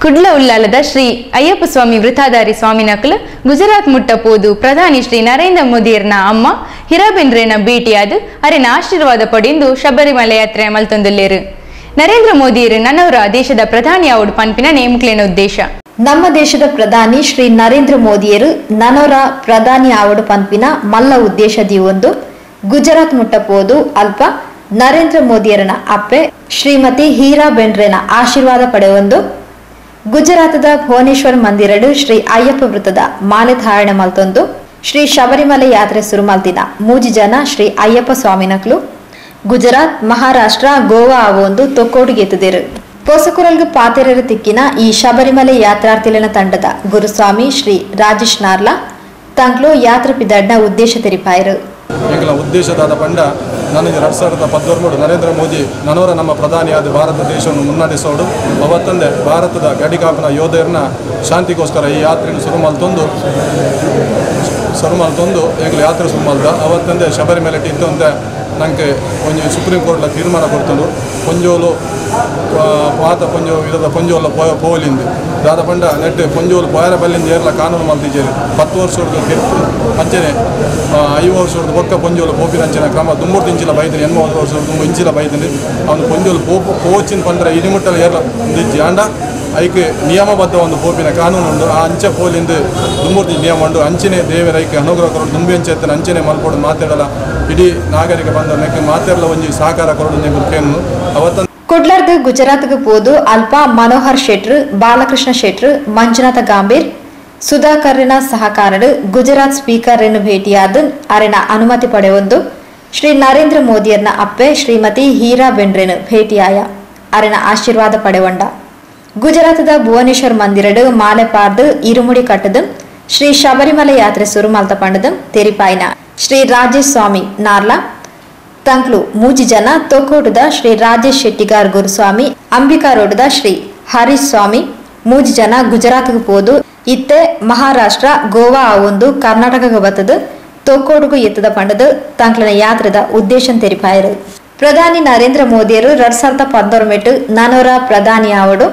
Kudla ಉಲ್ಲಾಲದ Shri Ayyappa ಸ್ವಾಮಿ ವೃಥಾಧಾರಿ ಸ್ವಾಮಿನಕಲು ಗುಜರಾತ್ ಮುಟ್ಟ ಪೋದು ಪ್ರಧಾನಿ ಶ್ರೀ ನರೇಂದ್ರ ಮೋದಿಯರ್ನ ಅಮ್ಮ ಹಿರಾಬೆನ್ರೇನ ಭೇಟಿಯಾದ ಅರೆನ ಆಶೀರ್ವಾದ ಪಡೆಂದು ಶಬರಿಮಲೆ ಯಾತ್ರೆ ಮಲ್ತೊಂದುಲ್ಲೇರು. ನರೇಂದ್ರ ಮೋದಿಯರು ನನವರ ದೇಶದ ಪ್ರಧಾನಿ ಆವುಡು ಪನ್ಪಿನ ನೇಮುಕ್ಲೇನ ಉದ್ದೇಶ. ನಮ್ಮ ದೇಶದ ಪ್ರಧಾನಿ ಶ್ರೀ ನರೇಂದ್ರ ಮೋದಿಯರು ನನವರ ಪ್ರಧಾನಿ ಆವುಡು ಪನ್ಪಿನ ಮಲ್ಲ ಉದ್ದೇಶ ದಿವೊಂದು ಗುಜರಾತ್ ಮುಟ್ಟ ಪೋದು ಅಲ್ಪ ನರೇಂದ್ರ ಮೋದಿಯರನ ಅಪ್ಪೆ ಶ್ರೀಮತಿ ಹೀರಾ ಬೆಂಡ್ರೆನ ಆಶೀರ್ವಾದ ಪಡೆಯೊಂದು ಗುಜರಾತದ ಭುವನೇಶ್ವರ ಮಂದಿರಡು ಶ್ರೀ ಅಯ್ಯಪ್ಪ ವೃತ್ತದ ಮಾಲೆ ಧಾರಣೆ ಮಲ್ತೊಂದು ಶ್ರೀ ಶಬರಿಮಲೆ ಯಾತ್ರೆ ಸುರು ಮಲ್ತಿನ ಮೂಜಿ ಜನ ಶ್ರೀ ಅಯ್ಯಪ್ಪ ಸ್ವಾಮಿನಕ್ಲು ಗುಜರಾತ್ ಮಹಾರಾಷ್ಟ್ರ ಗೋವಾ ಆವೊಂದು ತೊಕ್ಕೋಡುಗೆತ್ತುದಿರು. ಪೋಸಕುರಲ್ಗು ಪಾತೆರರು ತಿಕ್ಕಿನ ಈ ಶಬರಿಮಲೆ ಯಾತ್ರಾರ್ಥಿಲನ ತಂಡದ ಗುರುಸ್ವಾಮಿ ಶ್ರೀ ರಾಜೇಶ್ ನಾರ್ಲಾ ತಂಗ್ಲು ಯಾತ್ರೆ ಪಿದಡ್ನ ಉದ್ದೇಶ ತೆರಿಪಾಯರು. ಎಂಕಲ ಉದ್ದೇಶದಾದ ಪಂಡ ನನಗೆ 2013 ನರೇಂದ್ರ ಮೋದಿ ನನವರ ನಮ್ಮ ಪ್ರಧಾನಿಯಾದ ಭಾರತ ದೇಶವನ್ನು ಮುನ್ನಡೆಸೋಡು ಅವತ್ತಂದೆ ಭಾರತದ ಗಡಿಕಾಪಿನ ಯೋಧರನ್ನ ಶಾಂತಿಗೋಸ್ಕರ ಈ ಯಾತ್ರೆಯನ್ನು ಶುರು ಮಲ್ತೊಂದು ಎಂಕಲ ಯಾತ್ರೆ ಶುರು ಮಲ್ದ ಅವತ್ತಂದೆ ಶಬರಿಮಲೆ ಇತ್ತು ಅಂತ ನನಗೆ ಒಂಜಿ ಸುಪ್ರೀಂ ಕೋರ್ಟ್ಲ ತೀರ್ಮಾನ ಕೊಡ್ತಂದು ಪೊಂಜೋಲು ಪಾತ ಪೊಂಜೋ ವಿಧದ ಪೊಂಜೋಲ ಪೋಲಿಂದು ದಾದ ಪಂಡ ನೆಟ್ ಪೊಂಜೋಲು ಪೋಯರ ಬಲ್ಲಿಂದ ಏರ್ಲ ಕಾನೂನು ಮಲ್ತಿದ್ದೇವೆ 10 ವರ್ಷದ ತೀರ್ಪು ಅಂಚನೆ 5 ವರ್ಷದ ಬೊಕ್ಕ ಪೊಂಜೋಲು ಪೋಪಿನ ಅಂಚನೆ ಕ್ರಮ ದುಂಬೂರು ಇಂಚಿಲ ಬೈದಿನಿ 80 ವರ್ಷದ ದುಂಬು ಇಂಚಿಲ ಬೈದಿನಿ ಅವನು ಪೊಂಜೋಲು ಪೋಪು ಪೋಚಿನ ಪಂಡ್ರೆ ಇನಿಮುಟ್ಟಲ ಏರ್ಲ ಒಂದಿಜ್ಜಿ ಆಂಡ ಐಕೆ ನಿಯಮಬದ್ಧ ಒಂದು ಪೋಪಿನ ಕಾನೂನು ಉಂಡು ಆ ಅಂಚೆ ಪೋಲಿಂದು ದುಂಬೂರ್ತಿ ನಿಯಮ ಉಂಡು ಅಂಚನೆ ದೇವರ ಐಕೆ ಅನುಗ್ರಹ ಕೊರಡು ದುಂಬಿ ಅಂಚೆ ಅಂಚನೆ ಮಲ್ಪೋಡು ಮಾತಾಡಲ್ಲ ಇಡೀ ನಾಗರಿಕ ಬಂದ ಮಾತಾಡಲ ಒಂಜಿ ಸಹಕಾರ ಕೊರಡು ಕೇನು ಅವತ್ತ ಕುಡ್ಲರ್ದು ಗುಜರಾತ್ಗೆ ಪೋದು ಅಲ್ಪ ಮನೋಹರ್ ಶೆಟ್ರು ಬಾಲಕೃಷ್ಣ ಶೆಟ್ರು ಮಂಜುನಾಥ ಗಾಂಭೀರ್ ಸುಧಾಕರ್ನ ಸಹಕಾರರು ಗುಜರಾತ್ ಸ್ಪೀಕರ್ರನ್ನು ಭೇಟಿಯಾದ ಅರೆನ ಅನುಮತಿ ಪಡೆಯೊಂದು ಶ್ರೀ ನರೇಂದ್ರ ಮೋದಿಯರ್ನ ಅಪ್ಪೆ ಶ್ರೀಮತಿ ಹೀರಾ ಬೆಂಡ್ರೆನು ಭೇಟಿಯಾಯ ಅರೆನ ಆಶೀರ್ವಾದ ಪಡೆವಂಡ. ಗುಜರಾತದ ಭುವನೇಶ್ವರ್ ಮಂದಿರಡು ಮಾಲೆ ಪಾರ್ದು ಇರುಮುಡಿ ಕಟ್ಟದು ಶ್ರೀ ಶಬರಿಮಲೆ ಯಾತ್ರೆ ಸುರು ಮಲ್ತ ಪಂಡದು ತೆರಿಪಾಯಿನ ಶ್ರೀ ರಾಜೇಶ್ ಸ್ವಾಮಿ ನಾರ್ಲಾ ತಂಕ್ಲು ಮೂಜಿ ಜನ ತೊಕ್ಕೋಟದ ಶ್ರೀ ರಾಜೇಶ್ ಶೆಟ್ಟಿಗಾರ್ ಗುರುಸ್ವಾಮಿ ಅಂಬಿಕಾ ರೋಡದ ಶ್ರೀ ಹರೀಶ್ ಸ್ವಾಮಿ ಮೂಜಿ ಜನ ಗುಜರಾತ್ಗೆ ಪೋದು ಇತ್ತೆ ಮಹಾರಾಷ್ಟ್ರ ಗೋವಾ ಆವೊಂದು ಕರ್ನಾಟಕಕ್ಕೆ ಬತ್ತದು ತೊಕ್ಕೋಡುಗು ಎತ್ತದ ಪಂಡದು ತಂಕ್ಲನ ಯಾತ್ರೆದ ಉದ್ದೇಶ ತೆರಿಪಾಯರು. ಪ್ರಧಾನಿ ನರೇಂದ್ರ ಮೋದಿಯರು 2019 ನಾನೋರ ಪ್ರಧಾನಿ ಆವಡು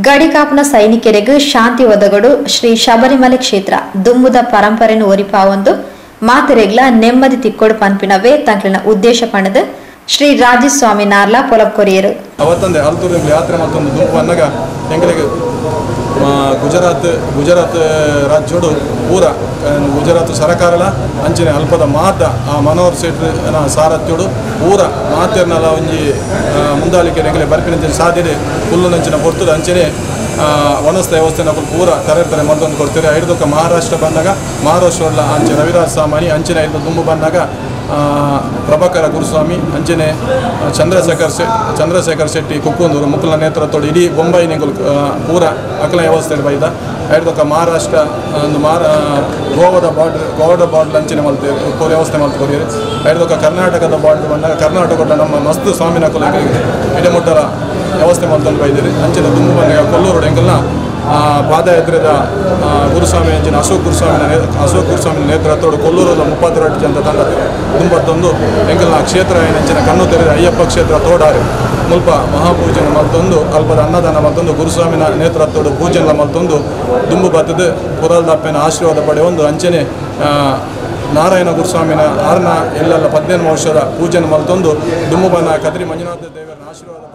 ಗಡಿಕಾಪ್ನ ಸೈನಿಕರಿಗೂ ಶಾಂತಿ ಒದಗಡು ಶ್ರೀ ಶಬರಿಮಲೆ ಕ್ಷೇತ್ರ ದುಂಬುದ ಪರಂಪರೆಯನ್ನು ಒರಿಪಾವೊಂದು ಮಾತೆರೆಗ್ಲ ನೆಮ್ಮದಿ ತಿಕ್ಕೋಡು ಪನ್ಪಿನವೇ ತಂಕ್ಲಿನ ಉದ್ದೇಶ ಪಣದು ಶ್ರೀ ರಾಜೇಶ್ ಸ್ವಾಮಿ ನಾರ್ಲಾ ಪೊಲಬ್ಕೊರಿಯರು. ಅವತ್ತಂದೆ ಅಲ್ತೂರು ಯಾತ್ರೆ ಮತ್ತೊಂದು ದುಂಬು ಬಂದಾಗ ಎಂಗಳಿಗೆ ಗುಜರಾತ್ ರಾಜ್ಯೋಡು ಪೂರ ಗುಜರಾತ್ ಸರಕಾರಲ ಅಂಚನೆ ಅಲ್ಪದ ಮಾತ ಆ ಮನೋಹರ್ ಶೆಟ್ರನ ಸಾರಥ್ಯೋಡು ಪೂರ ಮಾತೆರ್ನಲ ಒಂಜಿ ಮುಂದಾಳಿಕೆ ಎಂಗಲೆ ಬರ್ಪಿನಂಚಿನ ಸಾಧ್ಯತೆ ಹುಲ್ಲುನಂಚಿನ ಪೊರ್ತುಡು ಅಂಚನೆ ವನಸ್ಥ ವ್ಯವಸ್ಥೆ ನಕಲು ಪೂರ ತರೆ ಮಲ್ತೊಂದು ಕೊಡ್ತಾರೆ. ಐದಕ್ಕೆ ಮಹಾರಾಷ್ಟ್ರ ಬಂದಾಗ ಮಹಾರಾಷ್ಟ್ರ ಅಂಚೆ ರವಿರಾಜ್ ಸಾಮಾನಿ ಅಂಚನೆ ಐದು ದುಂಬು ಬಂದಾಗ ಪ್ರಭಾಕರ ಗುರುಸ್ವಾಮಿ ಅಂಚನೆ ಚಂದ್ರಶೇಖರ್ ಶೆಟ್ಟಿ ಕುಕ್ಕುಂದೂರು ಮುಕ್ಕಲ ನೇತೃತ್ವದ ಇಡೀ ಬೊಂಬೈ ನೆಂಗುಲು ಪೂರ ಅಕಲ ವ್ಯವಸ್ಥೆ ಬೈದ. ಐದಕ್ಕೆ ಮಹಾರಾಷ್ಟ್ರ ಒಂದು ಗೋವಾದ ಬಾರ್ಡರ್ ಅಂಚನೆ ಮಲ್ತೇವೆ ಪೂರ ವ್ಯವಸ್ಥೆ ಮಲ್ತು. ಐದಕ್ಕೆ ಕರ್ನಾಟಕದ ಬಾರ್ಡರ್ ಬಂದಾಗ ಕರ್ನಾಟಕದ ನಮ್ಮ ಮಸ್ತ್ ಸ್ವಾಮಿನ ಕುಲ ಇಡಮುಟ್ಟರ ವ್ಯವಸ್ಥೆ ಮಲ್ತೊಂದು ಬೈದಿರಿ. ಅಂಚನೆ ದುಂಬು ಬಂದಾಗ ಕೊಲ್ಲೂರು ಎಂಕಲ್ನ ಪಾದಯಾತ್ರೆದ ಗುರುಸ್ವಾಮಿ ಅಂಚಿನ ಅಶೋಕ್ ಗುರುಸ್ವಾಮಿನ ನೇತೃತ್ವದ ಕೊಲ್ಲೂರದ 32 ಜನ ತಂಡ ದುಂಬತ್ತೊಂದು ಎಂಕಲ್ನ ಕ್ಷೇತ್ರ ಏನಂಚಿನ ಕಣ್ಣು ತೆರೆದ ಅಯ್ಯಪ್ಪ ಕ್ಷೇತ್ರ ತೋಡಾರಿ ಮುಲ್ಪ ಮಹಾಪೂಜೆ ಮತ್ತೊಂದು ಅಲ್ಪದ ಅನ್ನದಾನ ಮತ್ತೊಂದು ಗುರುಸ್ವಾಮಿನ ನೇತೃತ್ವದ ಪೂಜೆನ ಮತ್ತೊಂದು ದುಂಬು ಬತ್ತದ ಪುರಲ್ದಪ್ಪನ ಆಶೀರ್ವಾದ ಪಡೆಯೊಂದು ಅಂಚನೆ ನಾರಾಯಣ ಗುರುಸ್ವಾಮಿನ ಆರ್ನ ಎಲ್ಲೆಲ್ಲ 15 ವರ್ಷದ ಪೂಜೆನ ಮಲ್ತೊಂದು ದುಂಬುಬನ ಕದ್ರಿ ಮಂಜುನಾಥ ದೇವರ ಆಶೀರ್ವಾದ